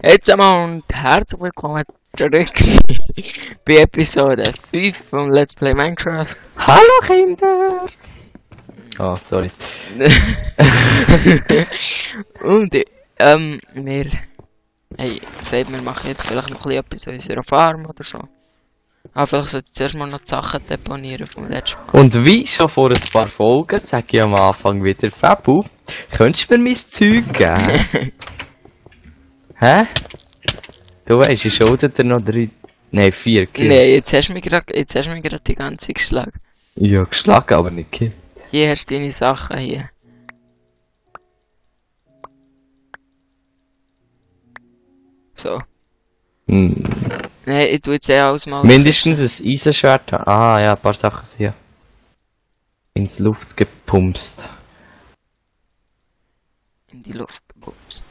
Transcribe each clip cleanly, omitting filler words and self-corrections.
Jetzt einmal und herzlich willkommen zurück bei Episode 5 von Let's Play Minecraft. Hallo Kinder! Oh, sorry. Und wir gesagt, wir machen jetzt vielleicht noch ein bisschen etwas an unserer Farm oder so. Aber vielleicht sollte ich zuerst mal noch die Sachen deponieren vom letzten Mal. Und wie schon vor ein paar Folgen sage ich am Anfang wieder, Fabu, könntest du mir mein Zeug geben? Hä? Du weißt, ich schulde dir noch 4 Kills. Nee, jetzt hast du mich gerade die ganze Zeit geschlagen. Ja, geschlagen, aber nicht gekillt. Hier hast du deine Sachen hier. So. Hm. Nein, ich tue jetzt ausmalen. Mindestens ein Eisenschwert. Ah ja, ein paar Sachen sind hier ins Luft gepumpst. In die Luft gepupst.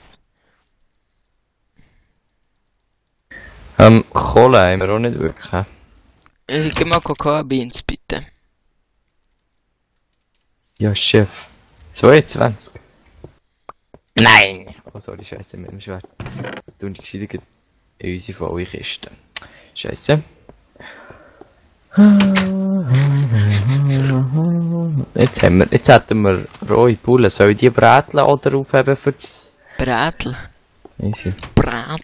Kohle haben wir auch nicht wirklich. Ich geh mal Cocoa Beans, bitte. Ja, Chef. 22. Nein! Oh, sorry, Scheiße, mit dem Schwert. Jetzt tun die gescheitert in unsere volle Kiste. Scheiße. Jetzt hätten wir rohe Bullen. Soll ich die bräteln oder aufheben für das... Brätel. Easy. Brätel.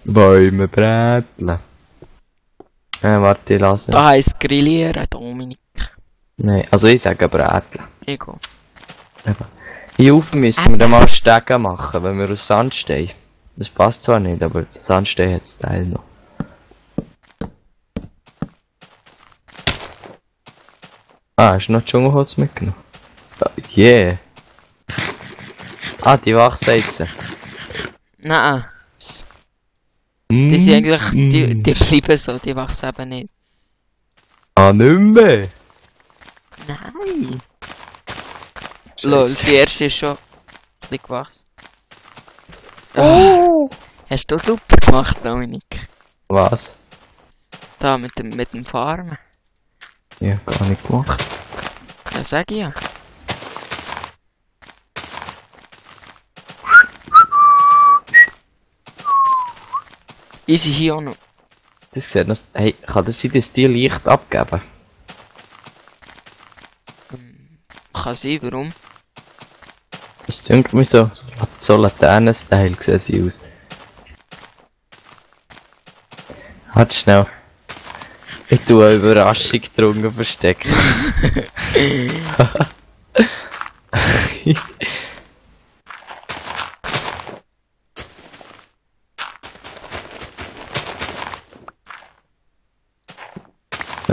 Wollen wir bräteln? Warte, ich lasse. Da heisst grillieren, Dominik. Nein, also ich sage bräteln. Ego. Hier oben müssen wir dann mal Stege machen, wenn wir aus Sandstein. Das passt zwar nicht, aber Sandstein hat das Teil noch. Ah, hast du noch Dschungelholz mitgenommen? Yeah. Ah, die wachsen jetzt. Nein. Die sind eigentlich, die bleiben so, die wachsen eben nicht. Ah, nicht mehr? Nein. Lol, die erste ist schon ein bisschen gewachsen. Oh. Hast du super gemacht, Dominik. Was? Da mit dem Farmen. Ja, gar nicht gemacht. Ja, sag ich ja. Easy hier auch noch. Das sieht noch... Hey, kann das sein, dass die Licht abgeben? Kann sein, warum? Das dünkt mich so Laternen-Style sehen sie aus. Warte schnell. Ich tue eine Überraschung drunter verstecken.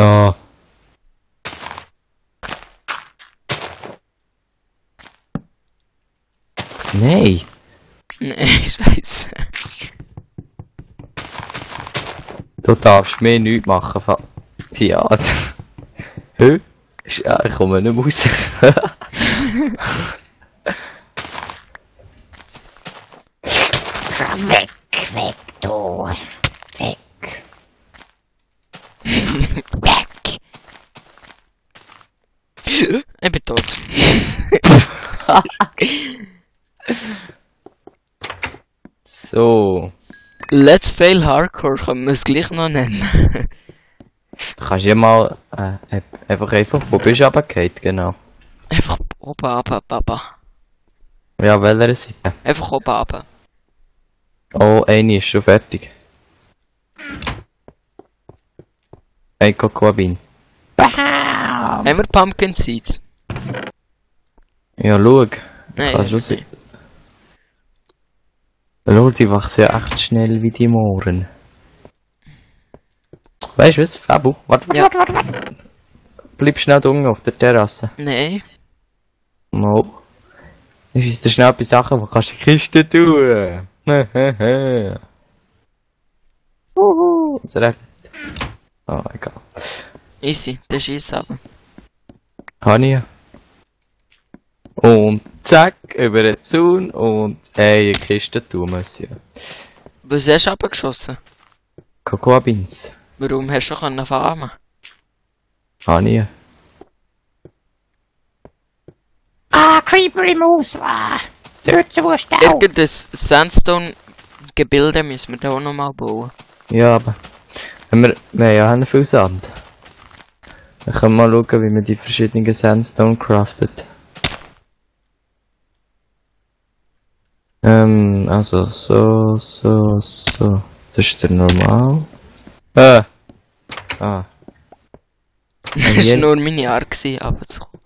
Oh. Nein. Nee, scheiße. Du darfst mir nichts machen von Theater. Hä? Ja, ich komme nicht mehr raus. Weg, du. Weg. Weg. Ich bin tot. So. Let's Fail Hardcore können wir es gleich noch nennen. Du kannst ja mal einfach, wo bist du runtergefallen, genau? Einfach oben runter, Papa. Ja, welcher Seite? Einfach oben runter. Oh, eine ist schon fertig. Ein Cocoa-Bean. Haben wir Pumpkin Seeds? Ja, schau. Nein. Kannst du sehen. Schau, die wachsen ja echt schnell wie die Mohren. Weißt du was? Fabu? Warte. Bleib schnell unten auf der Terrasse. Nein. Mo. Ich ist da schnell bei Sachen, wo kannst du die Kiste tun. Es regnet. Oh, egal. Easy, das ist aber. Hania. Und zack, über den Zaun und eine Kiste tun müssen. Was hast du abgeschossen? Cocoa Beans. Warum hast du schon farmen? Hania. Ah, Creeper im Haus. Ah. dort so Stau. Irgendein Sandstone-Gebilde müssen wir da auch nochmal bauen. Ja, aber... wir haben ja auch viel Sand. Dann können wir mal schauen, wie man die verschiedenen Sandstone craftet. Also so. Das ist der normal. Ah. Das war nur meine Art, aber zu kommen.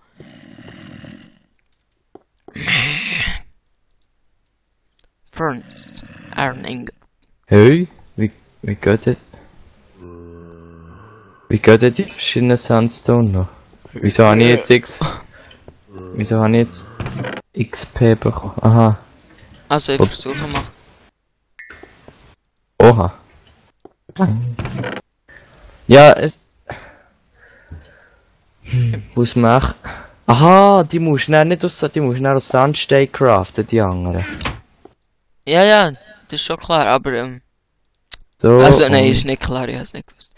Furnace, Iron Ingot. Hey, wie geht das? Wie geht denn die verschiedenen Sandstone noch? Wieso habe ich jetzt XP bekommen? Aha. Also ich versuche mal. Oha. Ja, es... Muss man echt... Aha, die musst du nicht aus Sandstein craften, die anderen. Ja, das ist schon klar, aber So, also nein, ist nicht klar, ich hab's nicht gewusst.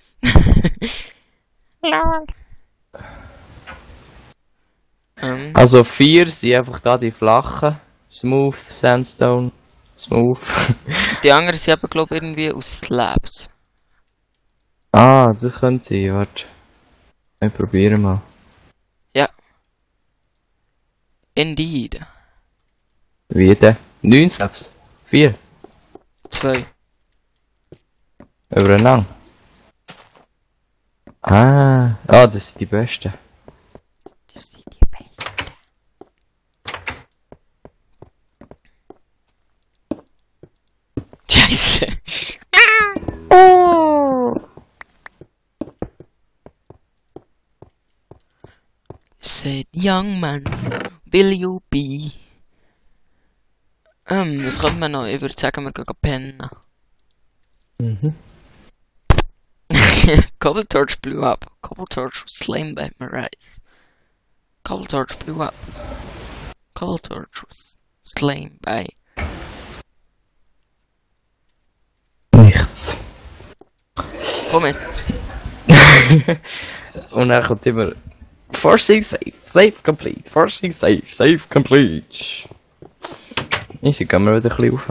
Also 4 sind einfach da die flachen. Smooth, Sandstone, Smooth. Die anderen sind aber glaube ich irgendwie aus Slabs. Ah, das könnte sein, warte. Wir probieren mal. Ja. Indeed. Wie denn? 9 Slabs? 4? 2. Übereinander? Das sind die besten. Das sind die besten. Scheiße. Said young man, will you be? Was kommt man noch? Ich würde sagen, wir gehen pennen. Cobble Torch blew up. Cobble Torch was slain by Mirai. Cobble Torch blew up. Cobble Torch was slain by... Nichts. Komm jetzt. Und dann kommt immer... Forcing safe, safe complete, forcing safe, safe complete. Easy, gehen wir wieder ein bisschen rauf.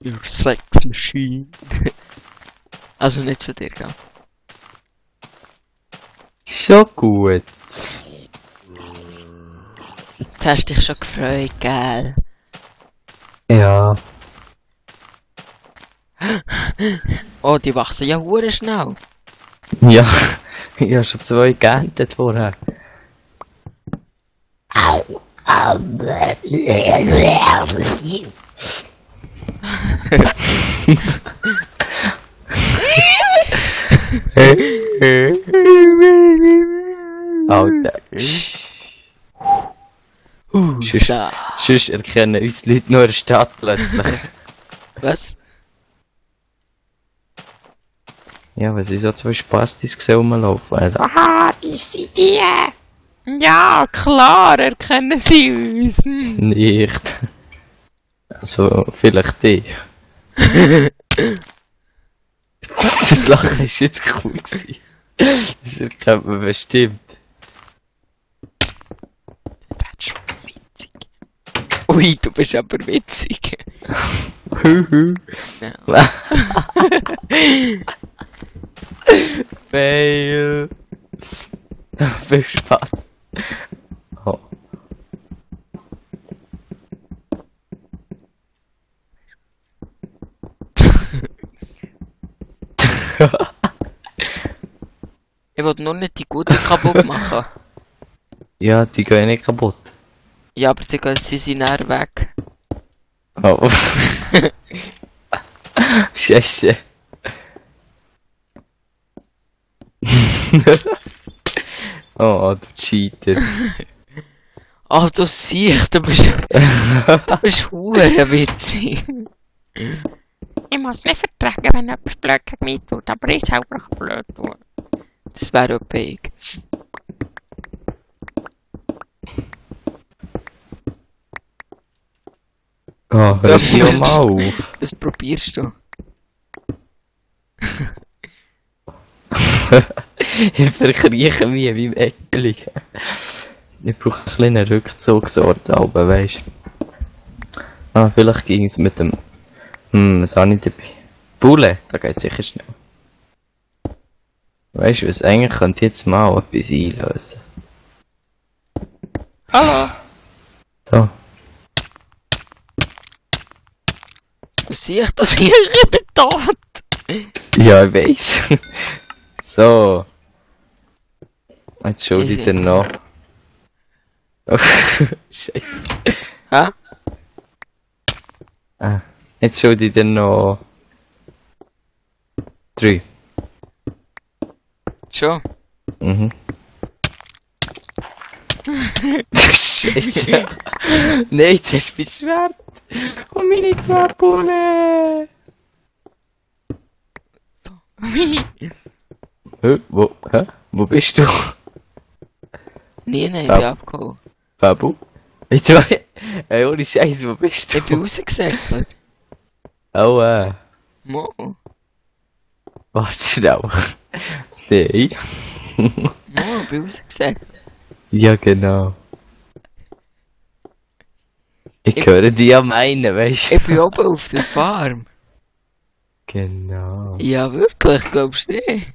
Your sex machine. Also nicht zu dir, gell? Schon gut. Jetzt hast du dich schon gefreut, gell? Ja. Oh, die wachsen ja hure schnell. Ja, ich habe schon 2 geerntet vorher. Alter. Sonst erkennen uns die Leute nur in der Stadt plötzlich. Was? Ja, weil sie so 2 Spastis gesehen rumlaufen. Also, Die sind die. Ja, klar, erkennen sie uns. nicht. Also, vielleicht die. Das Lachen ist jetzt cool gewesen. Das erkennt man bestimmt. Das ist witzig. Ui, du bist aber witzig. Ja. Fail. Viel Spaß. Oh. Ich wollte nur nicht die guten kaputt machen. Ja, die gehen nicht kaputt. Ja, aber sie sind näher weg. Oh. Scheiße. Oh, du Cheater. Ah, du siehst, du bist hure witzig. Ich muss nicht vertragen, wenn jemand blöd gegen mich tut, aber ich selber kann blöd tun. Das wäre auch ich. Oh, hör dich mal auf. Was probierst du? Ich verkrieche mich wie im Eckli. Ich brauche einen kleinen Rückzugsort, aber weißt du. Ah, vielleicht ging es mit dem. Was habe ich dabei? Bulle, da geht es sicher schnell. Weißt du was, eigentlich könnte ich jetzt mal etwas einlösen. Hallo! So. Sehe ich das hier? Ich bin tot! Ja, ich weiss. So. Jetzt schau ich dir noch. Oh, Scheiße. Hä? Ah, jetzt schau ich dir noch. 3. Schon? Mhm. Scheiße. Nein, das ist mein Schwert. Und meine 2 Bullen. Wo bist du? Nie, nein, ich bin abgehauen. Babu? Ich weiß. Ey, ohne Scheiß, wo bist du? Ich bin rausgesäckelt. Oh, Mo. warte schnell. Nein. Mo, ich bin rausgesäckelt. Ja, genau. Ich höre die am einen, weißt du? Ich bin oben auf der Farm. Genau. Ja, wirklich, glaubst du nicht?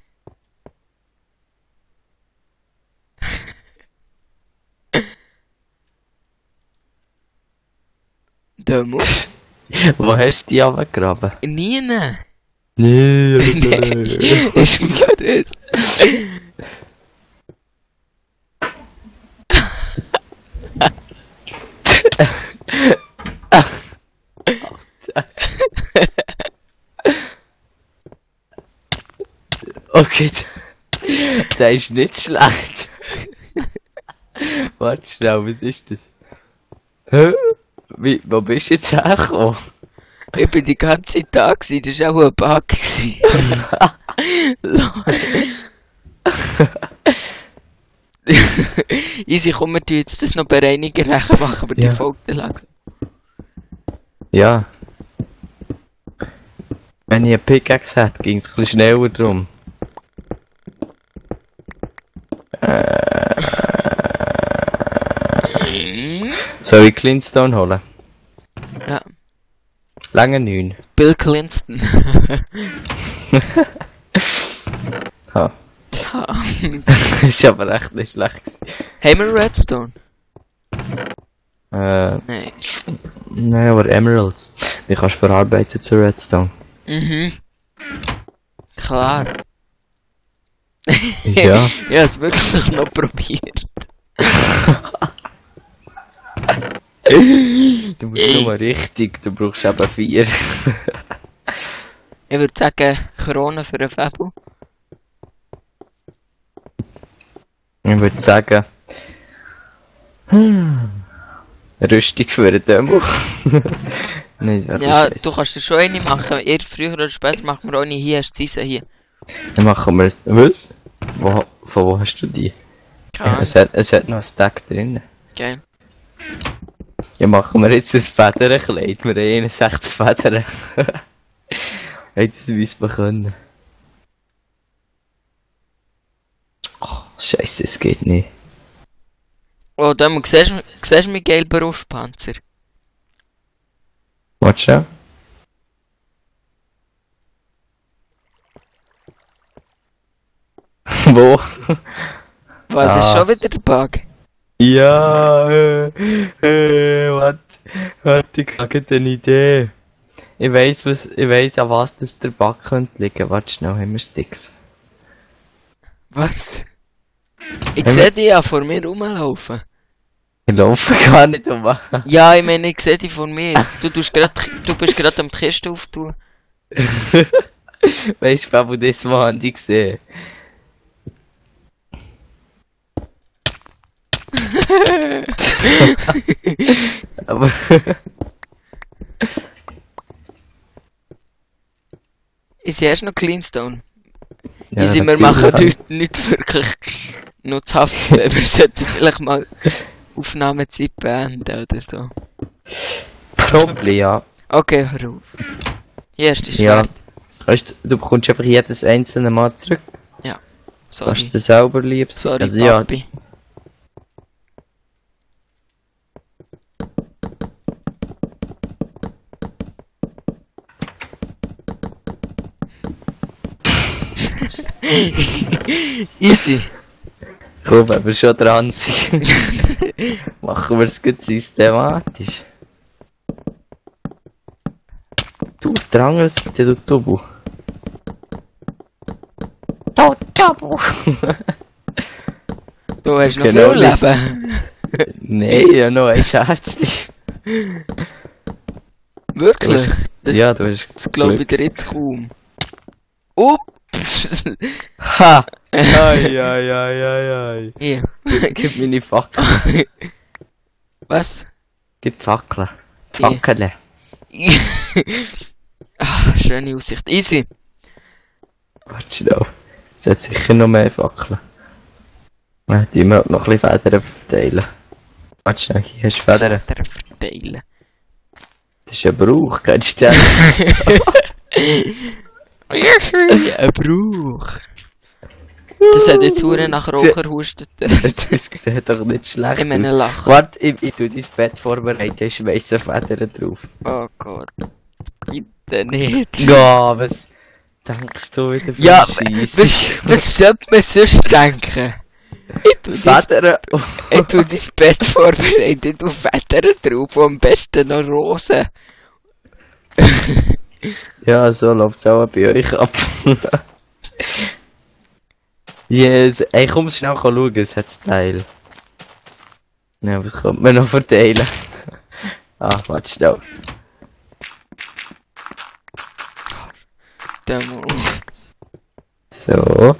Der muss. Wo hast du die runtergegraben? Nie. Nein, Nee, ist mir das. Okay, der ist nicht schlecht. Warte schnell, was ist das? Hä? Wo bist du jetzt hergekommen? Ich bin die ganze Zeit da gewesen, das war auch ein Bug gewesen. Easy, komm, wir tun jetzt das noch bereinigen, nachher machen wir die Ja. Folge dann langsam. Ja. Wenn ich eine Pickaxe hätte, ging es ein bisschen schneller drum. Soll ich Cleanstone holen? Ja, Lange 9. Bill Clinton. Ha. Ha. Ist aber echt nicht schlecht gewesen. Haben wir Redstone? Nein, Nein. aber Emeralds. Die kannst du verarbeiten zu Redstone. Mhm. Klar. Ja. Ich habe es wirklich noch probiert. Du musst nur richtig, du brauchst eben 4. Ich würde sagen, Krone für einen Fabu. Ich würde sagen. Rüstung für einen Demo. Nein, das wäre Ja, scheiße. du kannst dir schon eine machen. Eher früher oder später machen wir auch nicht. Hier hast du diese hier. Dann machen wir. Was? Von wo hast du die? Keine Ahnung. Es hat noch ein Stack drin. Geil. Ja, machen wir jetzt ein Federnkleid. Wir haben 61 Federn. Hey, das müssen wir können. Oh, Scheiße, es geht nicht. Oh, da siehst du meinen gelben Brustpanzer? Warte schon. Wo? Was ist Ah. schon wieder der Bug? Ja, warte, ich habe eine Idee. Ich weiss an was das der Bug könnte liegen. Warte schnell, haben wir Sticks. Was? Ich Haben sehe die ja vor mir rumlaufen. Ich laufe gar nicht um. Ja, ich meine, ich sehe die vor mir. Du bist gerade am die Kiste auftun. Weißt du, Fabio, das Mal haben die gesehen. Aber. Ich sehe erst noch Cleanstone. Ja, Easy, wir natürlich. machen nicht wirklich nutzhaft, weil wir sollten vielleicht mal Aufnahmezeit beenden oder so. Probably, ja. Okay, hör auf. Hier ist die Ja. Schwert. Weißt du, du bekommst einfach jedes einzelne Mal zurück. Sorry. Hast du selber lieb? Sorry, Also ja, Papi. Easy. Komm, wenn wir schon dran sind, machen wir es gut systematisch. Du, auf der anderen Seite, du Tobu. Du hast noch Genau viel das. Leben. Nein, ja, noch ein Scherz. Wirklich? Das, Ja, du hast. das glaube ich dir jetzt kaum. Ups! Ha! Ai, ai, ai, ai, ai. Hier. Gib meine Fackeln. Was? Gib Fackeln. Hier. Fackeln. Ah, schöne Aussicht. Easy. Warte schnell. Es hat sicher noch mehr Fackeln. Die müssen noch ein bisschen Federn verteilen. Warte schnell, hier hast du Federn. Federn verteilen. Das ist ein Brauch, kennst du den? Ein Brauch. Das hat jetzt Huren nach Raucher hustet. Das sieht doch nicht schlecht Ich meine aus. Lachen. Warte, ich tu dein Bett vorbereiten, ich schmeiße Federn drauf. Oh Gott. Bitte nicht. Ja, was denkst du wieder für Ja, Scheisse? was sollte man sonst denken? Federn? Ich tu dein Bett vorbereiten, du Federn drauf und am besten noch Rosen. Ja, so läuft es auch bei euch ab. Yes, ey, komm schnell schauen, es hat das Teil. Ja, was kommt man noch verteilen? Ah, warte schnell. Demo. So.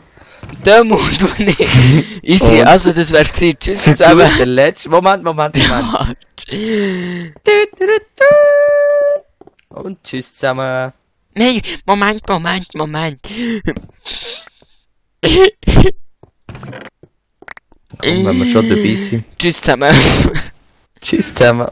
Demo, du nicht. Easy, Und- also das wär's gewesen. Tschüss So zusammen. gut, der letzte. Moment. Ja. Und tschüss zusammen. Nein, Moment. Komm, wenn wir schon dabei sind. Tschüss zusammen. Tschüss zusammen.